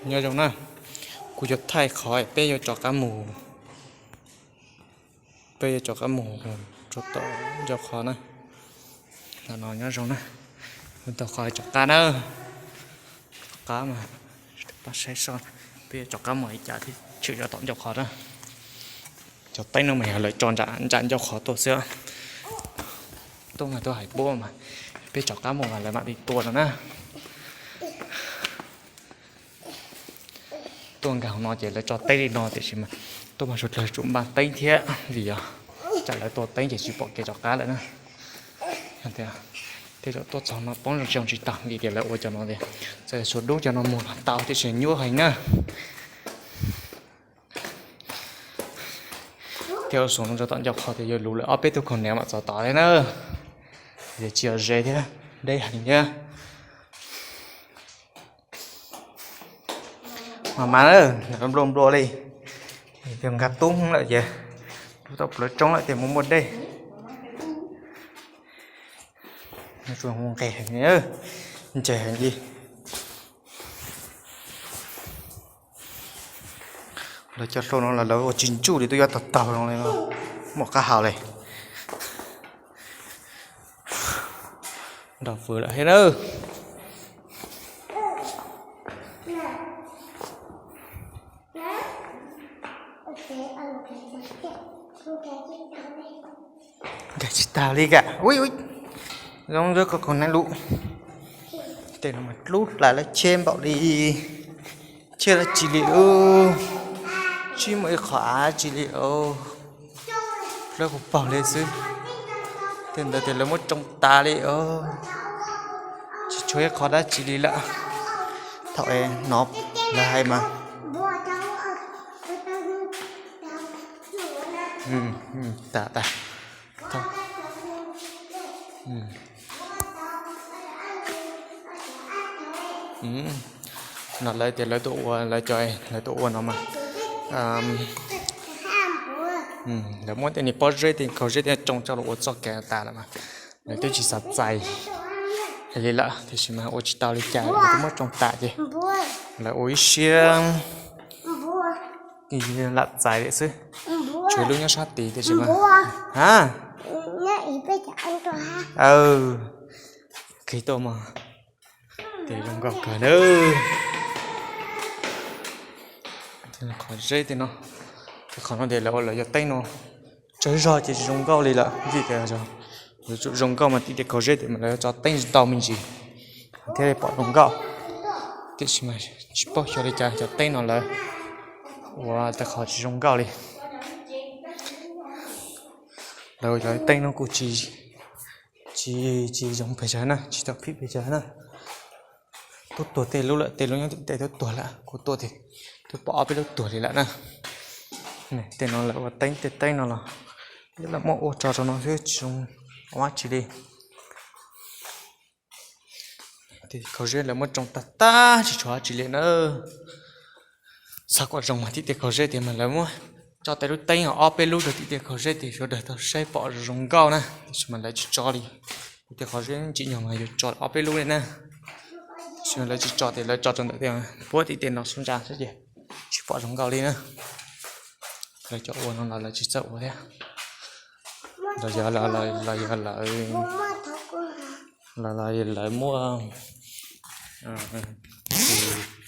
Nyob zoo na, kuv yuav thaij qhov peb yuav rov qab mus, peb yuav rov qab mus rau tom ncauj qhov na. Ntawm no nyob zoo na, kuv tau qhov rov qab na, rov qab mas pab saib soj, peb yuav rov qab mus li cas thiaj tshwm rau tom ncauj qhov na. Cov teeb no mas yog lawv tso nram ncauj qhov tuaj xwb. Tuaj mas tuaj hais puab mas, peb rov qab mus mas lawv mam li tua no na. Tuaj nkag hauv no ces lawv tso teeb li no tiam sis mas tuaj mas suav dlawg tsum npaj teeb thiab vim yog tsam lawv tua teeb ces tsis pom kev rov qab lawm na. Tej zaum tuaj txog no poob zoo tsis tau vim tias lawv ua cov no tias txawm suav dub cov no mus los tau tiam sis nyuaj heev na. Thiab ua xus no rau tom ncauj qhov tias yuav luv lawm ob peb tug khoom nev mam txog tod thiab na. Ces tsis yog ze thiab, deb heev thiab. Mas mas na, nplua nplua li, yog nkag tub lawm ces tub tau plawv tsoob lawm tias muaj muaj dej. Nqes heev, ntseg heev li. Lawv cov hlau no los lawv ua tsis ntsuj li, twb yuav tag taug no li, muaj qab hau li. Nrog fwv lawm thiab na. Nkag tsis tag li kam. Ui, ui, zoo zoo qhov khoom nev lus. Tej no mas dlub hlais lawv cheb npaum li, cheb lawv tsis li lub, tsis muaj ib qho av tsis li os. Lawv kuj paug li xwb. Tej ntawd tias lawv muab tsoo tas li os, tsis tshuav ib qho dab tsi li lawm. Thaum no lawv hais mas, tas tas. No lawv tias lawv tuaj ua, lawv cov lawv tuaj ua no mas, lawv muab tej niag pob zeb tej khaub zeb tej tsoo tso los ua txoj kev tas lawm mas lawv twb tsis xav txais li lawm, tiam sis mas ua tsis tau li cas lawv twb muab tsoo tas ces lawv ua ib siab lam txais li xwb. Tshuav lub nyob sab tid tiam sis mas, ha, kig tuaj mas, ces zoo nkauj kawg na. Qhov zeb tej no, qhov no tias lawv ua lawv cov teeb no tsawg zog ces tsis zoo nkauj li lawm vim tias yuav tsum zoo nkauj mas tim tej qhov zeb tias mas lawv tso teeb ntau me ntsis thiaj li pom zoo nkauj. Tiam sis mas tsis paub xyov li cas cov teeb no lawv ua tej qhov tsis zoo nkauj li. Lawv cov teeb no kuj tsis, tsis, tsis zoo pes tsawg na, tsis tau phim pes tsawg na. Twb tuag tej lub lawm, tej lub nyob tim tej twb tuag lawm, kuv tuaj twb pom ob peb lub tuag li lawm na. Tej no lawv ua teeb, tej teeb no los lawv muab ua tso rau no xwb tsis zoo ua dab tsi li. Tej khaub zeb lawv muab tsoo tag tag tsis tshuav dab tsi li na. Xav kom zoo mas tim tej khaub zeb tias mas lawv muab tso tej lub teeb ob peb lub rau tim tej khaub zeb tias sawv daws tau saib pom zoo nkauj na, tiam sis mas lawv tsis tso li. Tim tej khaub zeb ntsim nyog mas yuav tso ob peb lub li na, tiam sis lawv tsis tso tias lawv tso rau ntawm tej puab tim tej no xub ntsa xwb ces tsis pom zoo nkauj li na. Lawv cov ua no los lawv tsis txawj ua thiab, los yog lawv, los yog lawv muab,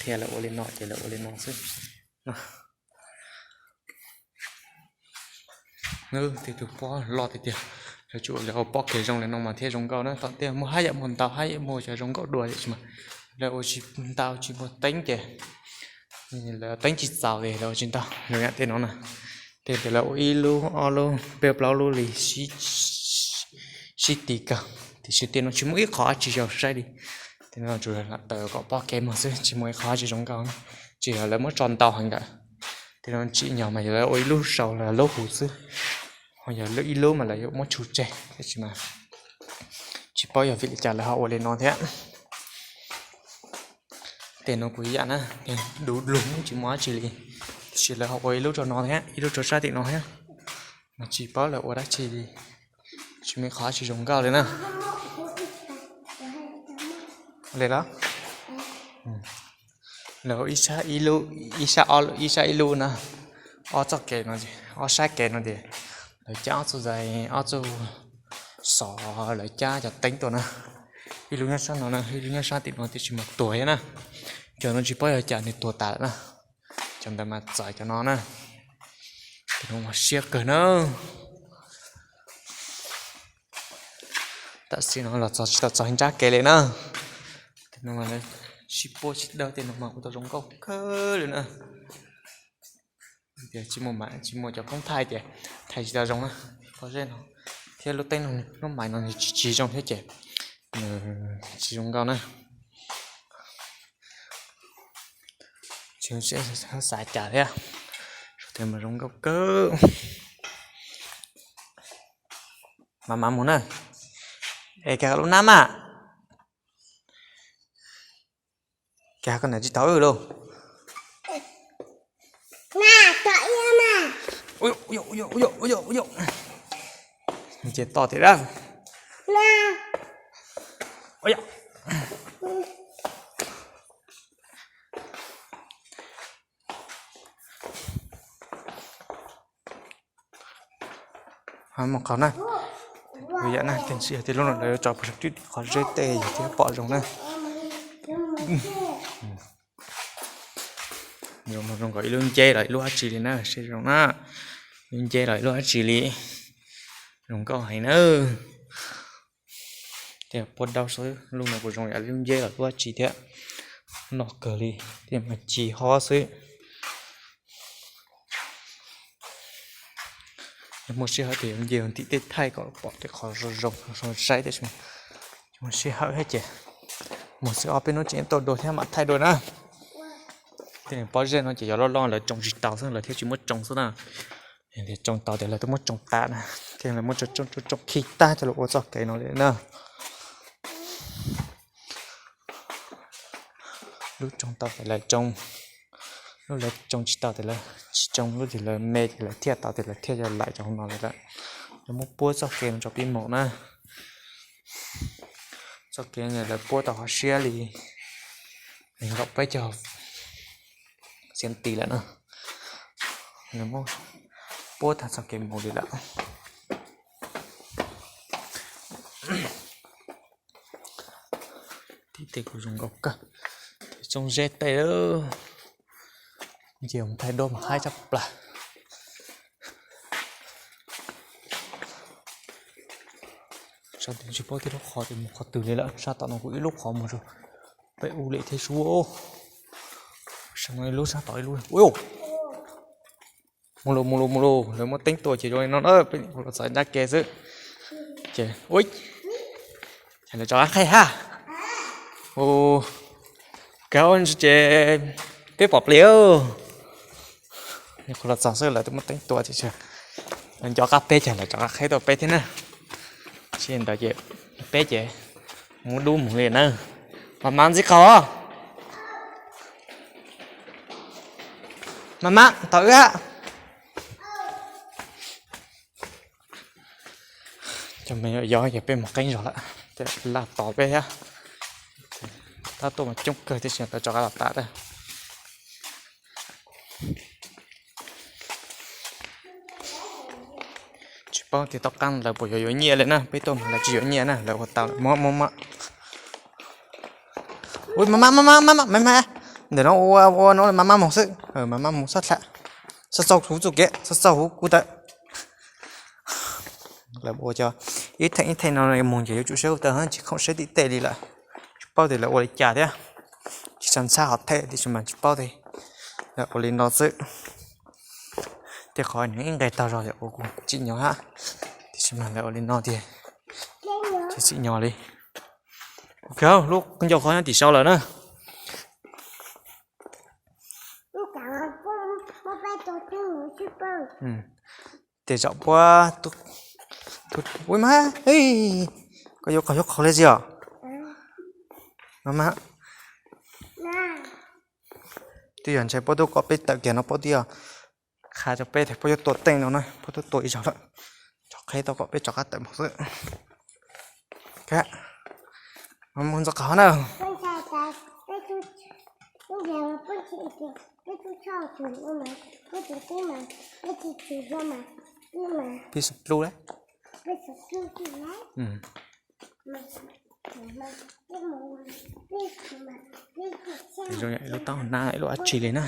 qhia lawv ua li no ces lawv ua li no xwb. Tej tug pob loj tiag tiag, lawv tsuas lawv ua pob kev zoo li no mas thiaj zoo nkauj na. Tom tej muaj hab yam muag ntau hab yam muag cov zoo nkauj dua tiam sis mas lawv ua tsis ntau tsis muaj teeb ces lawv teeb tsis txaus li lawv ua tsis ntau. Lawv yam tej no na, tej tias lawv ua ib lub ob lub peb plaub lub li sib tis kawg, tiam sis tej no tsis muaj ib qho dab tsi zoo saib li. Tej no tsuas lam taws kom pob kev muag xwb tsis muaj ib qho dab tsi zoo nkauj, tsis yog lawv muab tso ntau heev lawm. Tej no ntsim nyog mas yog lawv ua ib lub sau lub huv xwb, ho yog ib lub mas lawv yuav muab tshu tseg tiam sis mas tsis paub yog vim li cas lawv ho ua li no thiab. Tej no kuj ib yam na, du lug tsis muaj dab tsi li, tiam sis lawv ho ua ib lub rau no thiab ib lub rau sab tim no thiab, mas tsis paub lawv ua dab tsi li, tsis muaj qhov dab tsi zoo nkauj li na. Li los, Lawv ib sab ib lub, ib sab ob, ib sab ib lub na, ob txoj kev no, ob sab kev no ces lawv cab ob txoj zais, ob txoj xov, lawv cab cov teeb tuaj na. Ib lub nyob sab no na, ib lub nyob sab tim no tiam sis mas tuag thiab na. Cov no tsis paub yog cas nws tuag tas lawm na. Cov ntawd mas txais cov no na. Tim no mas siab kawg na. Tam sim no los txog tsis tau txog nrab kev li na. Tim no mas sib puab sib dawb, tej no mas ua tau zoo nkauj kawg li na. Tias tsis muaj, tsis muaj cov koob thaij ces thaij tsis tau zoo na. Pob zeb no thiab lub teeb no, lub mais no nws tsis, tsis zoo thiab ces nws tsis zoo nkauj na. Tsis xav cas thiab. Tias mas zoo nkauj kawg. Mas mas mus na. Es kag lub nab mas. Kag koj niam tsis tau wb lauj. Ces to tiag dab. Mus qhov na. Yam na, tiam sis yog tias lub no lawv tso puag saum twb qhov zeb tej yog thiab pom zoo na. Zoo no zoo nkaus ib lub nceb los ib lub dab tsi li na, seb zoo na. Lub nceb los ib lub dab tsi li. Zoo nkauj heev na. Tias puab daub xwb, lub no kuj zoo yam lub nceb los lub dab tsi thiab. Noj kawg li, tias mas ci hob xwb. Yog muaj sij hawm ces yuav nce ntim tej thaij kom pom tej qhov zoo zoo, zoo saib tiam sis muaj sij hawm thiab ces mus xwb, ob peb hnub tseem tuaj dua thiab mam thaij dua na. Tej pob zeb no ces yog loj loj lawv tsoo tsis tau xwb, lawv thiaj tsis muab tsoo xwb na. Yog tias tsoo tau ces lawv twb muab tsoo tas na, thiaj lawv muab tsoo tsoo khi tag coj los ua txoj kev no li na. Lub tsoo tau ces lawv tsoo, lub lawv tsoo tsis tau ces lawv tsis tsoo, lub twg lawv me ces lawv thiaj tau ces lawv thiaj yog laim rau hauv no lawm. Lawv muab puab txoj kev no rau peb mus na. Txoj kev no lawv puab tau hov siab li nees nkaum peb caug xees tis lawm na. Lawv muab puab tag txoj kev mus li lawm. Tim tej kuj zoo nkauj kawg, txooj zeb tej lawm. Nce mus thaij duab mas haib tshaj plaws. Sab tim tsis paub tej lub qhov tias mus qhov twg li lawm, sab tom no kuj ib lub qhov mus rau pem ub li thiab sub. Sab no ib lub, sab tom ib lub. Mus lus, mus lus, mus lus, lawv muab teeb tua ces zoo li no na, peb los txog nrab ke xwb. Ces ua cas lawv tso qab qheb hab. Ua kawg ces peb pom plis. Qhov los txog xwb lawv twb muab teeb tua ces lawv nco qab peb ces lawv tso qab qheb tuaj peb thiab na. Tsis ntawd ces peb ces muab dub mus li na. Mas mas ntxim qaug. Mas mas tos wb hab. Cov me nyuam yog peb mus qeeb zog lawm, laj tos peb thiab. Tab tuaj mas coob kawg tiam sis lawv tso qab los tas lawm. Tsis paub tias tom qab lawv puas yuav yuav nyiaj li na, peb tuaj mas lawv tsis yuav nyiaj na, lawv ua tau lawm. Muab muab muab. Ua mas mas mas mas mas mas mas. Ntawm no ua ua no mas mas mus xwb, mas mas mus xwb, txhob txaus huv txuj kev, txhob txaus huv kuv tawm. Lawv ua cov ib theem ib theem no mus ces yuav tsum saib kuv tawm, tsis khoom saib tim tej li lawm. Tsis paub tias lawv ua li cas thiab, tsis tau ntxhab hov them tiam sis mas tsis paub tias lawv ua li no xwb. Tej qhov nws ib nqes tag zog ces ua kuv tsim nyog hab, tiam sis mas lawv ua li no tiag ces tsim nyog li. Lub ncauj qhov nyob tim sau lawm na. Tej zaum puab, ua mas, koj yuav qhov yuav qhov li txiv os. Mas mas, twb yog ntshai puab tub kom peb tawm kiag no puab twb yog qha rau peb tias puab yuav tua teej no na, puab tub tua ib zaug lawm, tso qheb tau kom peb rov qab tawm mus xwb. Mus ntxov qhov na. Peb xub dlub lawm. Zoo yam ib lub taub hau na, ib lub dab tsi li na.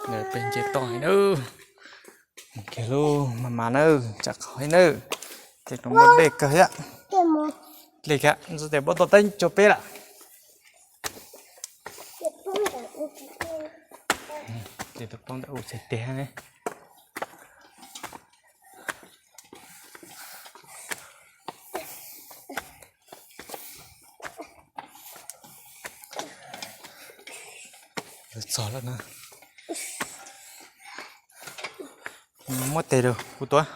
Peb nce toj heev na. Kiag lub mas mas na, tsam qhov heev na. Ces tseem muaj dej kawg thiab. Dej kawg, ntxuav tes pob toj teeb cuag peb lawm. Ces tus poob ntawm u txhais tes ne. Txog lawm na. Muab tes rau kuv tuav.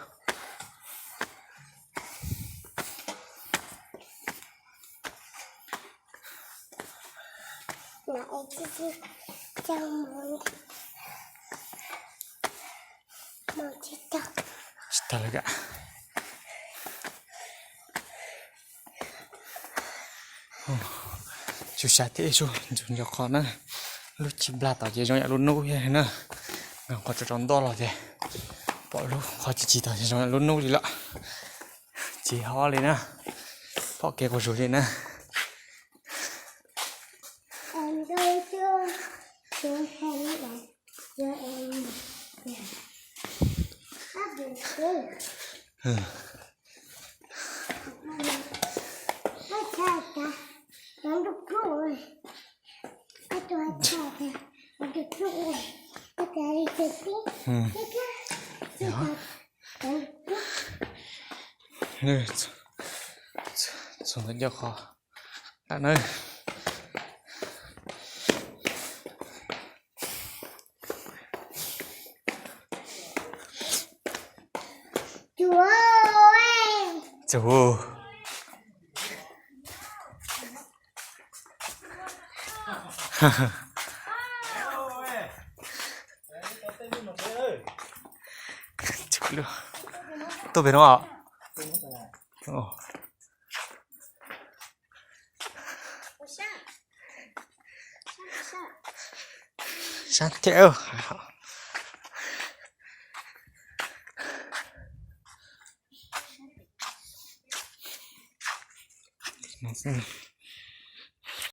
Tsis tag lawm. Tsuas sab thiab ib sub ntxuav nco qhov na. Lub cim nplag tom ces zoo yam lub hnub thiab na. Qhov tsaus tsaus ntuj los ces pom lub qhov cim cim tom ces zoo yam lub hnub li lawm. Tsis hob li na. Pom kev quas zus li na. Txog ntawm ncauj qhov ntawm na. Tuaj pem no. Sab thiab.